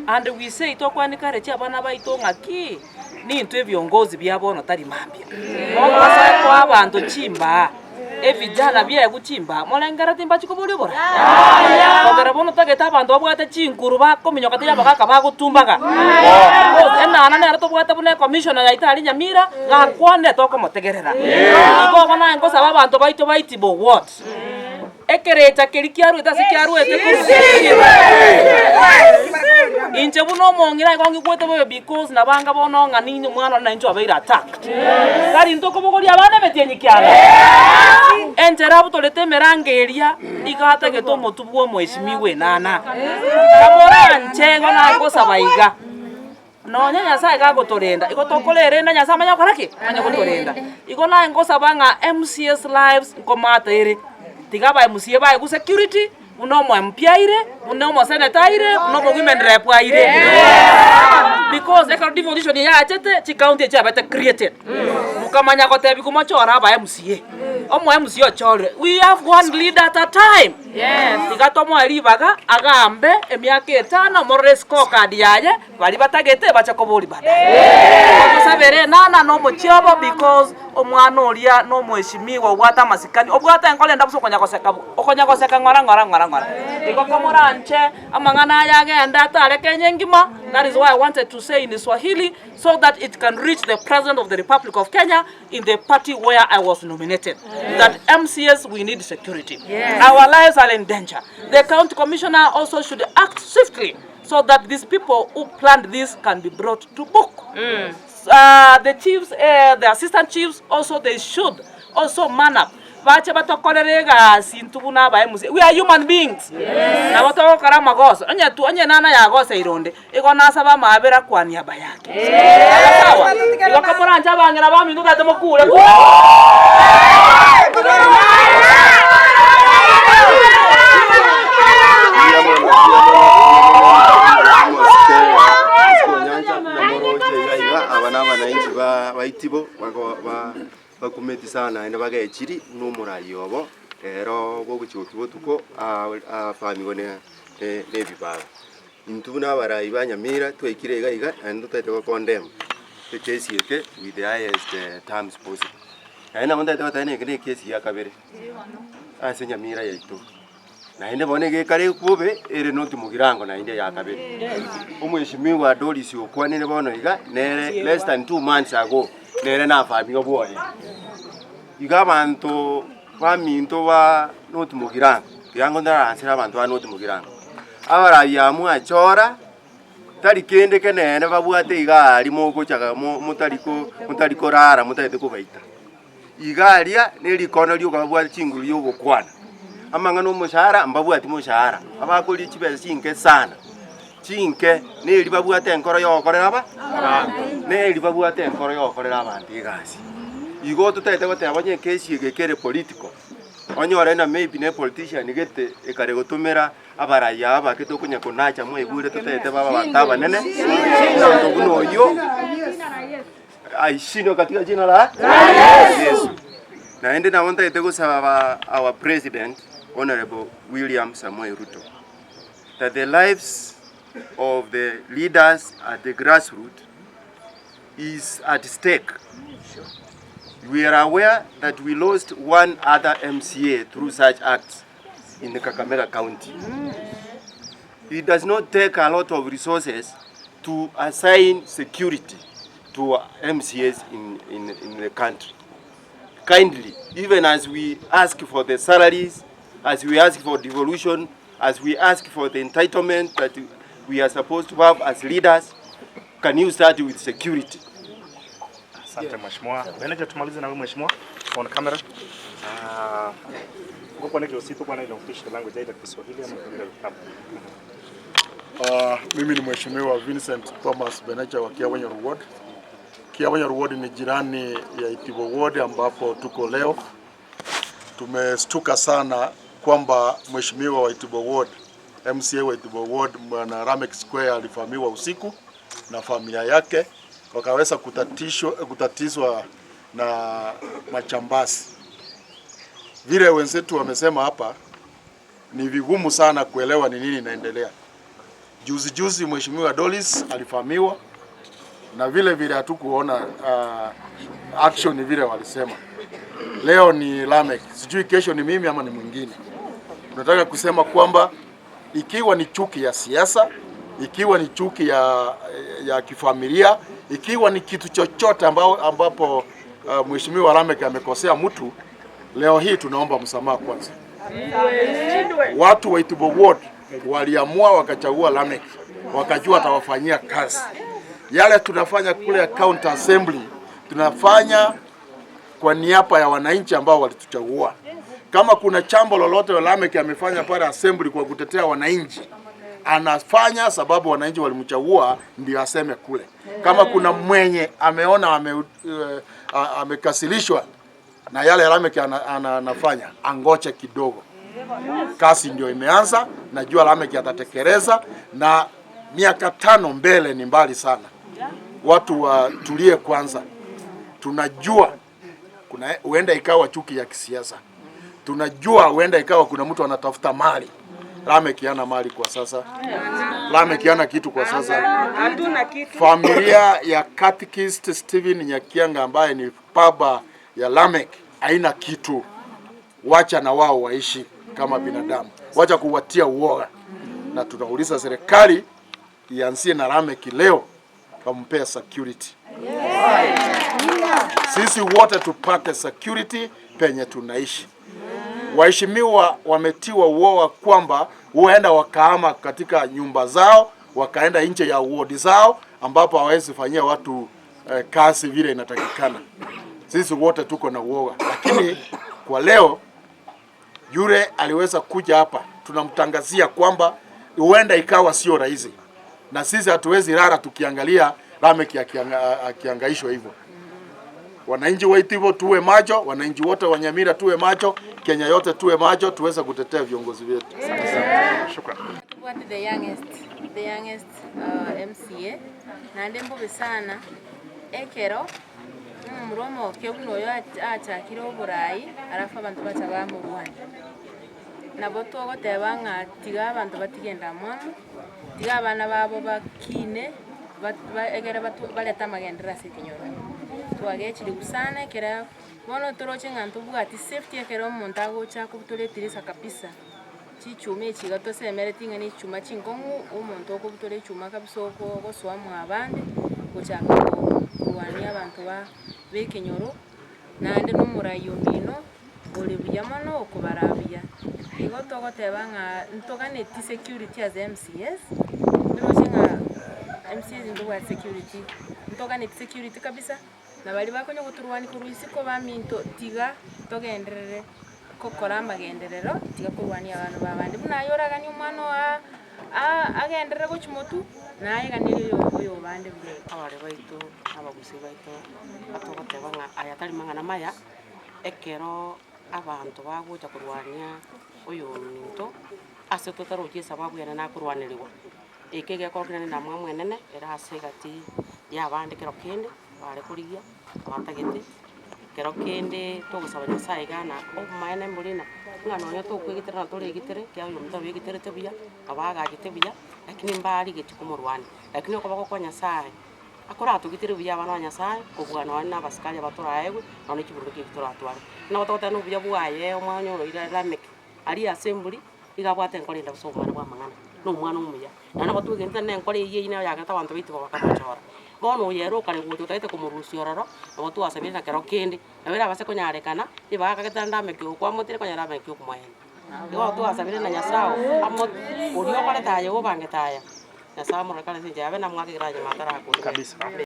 And we say tokwanikarechi abana baito ng'aki, nintwe ebiongozi bia bono tari mambia. Bono basoe koa abanto chimbaa, ebijana biaegwe chimbaa, morengereti mbachi koboria oborai? Kogera bono totagete abanto babwate chinguru bakominyoka tari abagaka bagotumbaga. Because enana nere tobwate buna ecommissioner yaito aria Nyamira, gakwanire tokomotegerera. Igo bono naye ngosaba abanto baito ba Itibo ward, Ekerecha keria kiaruete ase kiaruete korwa Inche buna omong'ina igo ngigwete bobe because nabanga bono ng'a ninye omwana one nainche obeire attacked. Tari intwe okobogoria abana emetienyi kianda. Enchera abutorete emerango eria iga atagete omotwe bwa omoeshimiwa enana. Kamoranche igo nagosaba iga. Nonya Nyasae gagotorenda, igo tokorerenda Nyasae amanye gokora ki? Amanye gotorenda. Igo naye ngosaba ng'a MCAs lives nkomata ere, tiga aba MCA baegwe security, buna omo MP aire, buna omo senator aire, buna omo women rep aire. Because ekero devolution yachete, chicounty echi chiabete created, mokamanya gotebiwa mochore aba MCA. Omo MCA ochorire, we have one leader at a time. Tiga tomoe ribaga agambe emiaka etano, morore escorecard yaye, baria batagete bache koboria baadaye. Tosabere enana na omochie obo because omwana oria na omweshimiwa obwate amasikani, obwate enkoro ende bosa okonya goseka okonya goseka ng'ora ng'ora ng'ora ng'ora. Igo komoranche amang'ana aya agende atare Kenya engima, that is why I wanted to say in Swahili so that it can reach the President of the Republic of Kenya in the party where I was nominated that MCAs we need security. Our lives are in danger. The county commissioner also should act swiftly so that these people who planned this can be brought to book. Uh, the chiefs, uh, the assistant chiefs also they should also man up bache batokorere egasi intwe buna aba MCA. We are human beings. Nabo togokora amagoso. Onye tu onye nana yagoseire onde, Igo nasaba amaabera kwa niaba yake. Sawa? Igo komoranche abang'ina baminto tata mokure kura. Aba na abananchi ba baitibo bago ba bakumeti sana naende bagechiri buna omorai obo, rero bogochia botuko afamigwe ne ne ebibago. Intwe buna abarai ba Nyamira twaikire iga iga naende totagete go condemn ekesi eke with the highest terms possible. Naende nabo ntagete goteba eke ne ekesi ya kabere ase Nyamira yaito. Naende bono egekare bobe ere not mogirango naende eya kabere. Omweshimiwa Doris okwanire bono iga nere less than 2 months ago nere nafamiwa bwoye. Iga abanto baminto ba North Mugirango, tiga ngontaransere abanto ba North Mugirango. Abarai aba mwachora, tari kende keneene babwate iga aria mogocha motari ko motari korara motagete kobaita. Iga aria ne rikono rioka babwate chinguru ria ogokwana, amang'ana omoshahara mbabwati moshahara, abakoria chibesa chinke sana, chinke neri babwate enkoro ya ogokorera aba abanto, neri babwate enkoro ya ogokorera abanto egasi. Igo totagete goteba onye ekesi eke kere political, onyore na maybe ne politician gete ekare gotomera abarai aba bake tokonya konacha mwaigure totagete babe abanto abanene, omonto buna oyio aishindwe katika jina la Yesu. Naende nabo ntagete gosaba ba our president Honorable William Samoei Ruto that the lives of the leaders at the grassroots is at stake. We are aware that we lost one other MCA through such acts in the Kakamega County. It does not take a lot of resources to assign security to MCAs in, in, in the country. Kindly, even as we ask for the salaries, as we ask for devolution, as we ask for the entitlement that we are supposed to have as leaders, can you start with security? Asante mheshimiwa. Manager, tumalize na wewe mheshimiwa on camera. Ah, uh, kwa nini usito kwa nini official language aidha Kiswahili ama Kiingereza? Mimi ni Mheshimiwa Vincent Thomas Benecha wa Kiabonyoru Ward. Kiabonyoru Ward ni jirani ya Itibo Ward ambapo tuko leo. Tumestuka sana kwamba Mheshimiwa wa Itibo Ward, MCA wa Itibo Ward Bwana Ramek Square alivamiwa usiku na familia yake wakaweza kutatishwa, kutatizwa na majambazi. Vile wenzetu wamesema hapa, ni vigumu sana kuelewa ni nini inaendelea. Juzi juzi Mheshimiwa Doris alifahamiwa na vile vile hatukuona action vile walisema. Leo ni Lamek, sijui kesho ni mimi ama ni mwingine. Tunataka kusema kwamba ikiwa ni chuki ya siasa, ikiwa ni chuki ya kifamilia, ikiwa ni kitu chochote ambapo Mheshimiwa Lamek amekosea mtu, leo hii tunaomba msamaha kwanza. Watu wa Itibo Ward waliamua wakachagua Lamek, wakajua atawafanyia kazi. Yale tunafanya kule county assembly tunafanya kwa niaba ya wananchi ambao walituchagua. Kama kuna jambo lolote Lamek amefanya pale assembly kwa kutetea wananchi, anafanya sababu wananchi walimchagua ndio aseme kule. Kama kuna mwenye ameona amekasirishwa na yale Lamek anafanya, angoche kidogo. Kazi ndio imeanza, najua Lamek atatekeleza, na miaka 5 mbele ni mbali sana. Watu watulie kwanza. Tunajua kuna huenda ikawa chuki ya kisiasa, tunajua huenda ikawa kuna mtu anatafuta mali. Lamek hana mali kwa sasa, Lamek hana kitu kwa sasa. Hatuna kitu. Familia ya Catechist Stephen Nyakianga ambaye ni baba ya Lamek haina kitu. Wacha na wao waishi kama binadamu, wacha kuwatia uoga. Na tunauliza serikali ianzie na Lamek leo, wampee security. Sisi wote tupate security penye tunaishi. Waheshimiwa wametiwa uoga kwamba huenda wakahama katika nyumba zao wakaenda nje ya ward zao ambapo hawawezi fanyia watu kazi vile inatakikana. Sisi wote tuko na uoga, lakini kwa leo yule aliweza kuja hapa, tunamtangazia kwamba huenda ikawa sio rahisi, na sisi hatuwezi lala tukiangalia Lamek akiangaishwa hivyo. Wananchi wa Itibo tuwe macho, wananchi wote wa Nyamira tuwe macho, Kenya yote tuwe macho, tuweze kutetea viongozi wetu. Shukrani. What the youngest, the youngest MCA nande mbobe sana ekero muromo kebuno yo achakire oburai alafu abantu bacha bamurwani nabo togoteba ng'a tiga abantu batigenda mwamu tiga abana babo bakine egere baleta amagendera ase ekenyoro twagechire gusana ekero bono toroche ng'a ntobwati safety ekero omonto agocha kobutoretirisa kabisa chichuma echi iga tosemereti ng'a na echuma chinkong'u omonto okobutora echuma kabisa ogosoa mwa abande gochaka korwania abanto ba ekenyoro naende na omorai omino ore buya mono okobara buya. Igo togoteba ng'a ntoganeti security as MCAs, toroche ng'a MCAs ntobwate security, ntoganeti security kabisa, na baria bakonya gotorwania korwa isiko baminto tiga togenderere kokora amagenderero, tiga korwania abana ba abande. Buna aye oraganie omwana oa agenderere gochia motwe, naye eganerie oyo obande buya. Abare baito, abagusi baito, batogoteba ng'a aya tari mang'ana maya, ekero abanto bagocha korwania oyo ominto, ase totarochie esababu ere nakorwanerigwa. Eke gekorokire nende amwamwe enene, ere ase egati ya abande kero kende, bare korigia, abatagete, kero kende togosaba Nyasaye iga na obomaene mborina, ng'a nonye tokoegetera na toregetere, ekiagera oyo omonto abegeterete buya, abagachete buya, lakini mbarigetie komorwania. Lakini okoboko kwa Nyasaye, akoratogetere buya abana ba Nyasaye, kobua nonye na abasikari abatoraegwe, nonye chibunduki ebi toratware. Nabo togoteba na obuya bwaye, omwana oyo ire Lamek, aria ase embori, iga abwate enkoro ende ase obwana bwa amang'ana, na omwana omuya. Naende nabo twegenete na enkoro eywo eywo nero yagerete abanto baito bakamochora. Bono oyo ere okare gocha otagete komorusia ororo, nabo twasabire na kero kende, nabo erabase konyarekana, nigo akagete naende Lamek okwamotire konyora Lamek okomoenda. Igo twasabire na Nyasaye amo oria okorete aye obangete aya, Nyasaye amorore kare ase enchera yabe namwake ekero anyuma atarakure. Kabisa.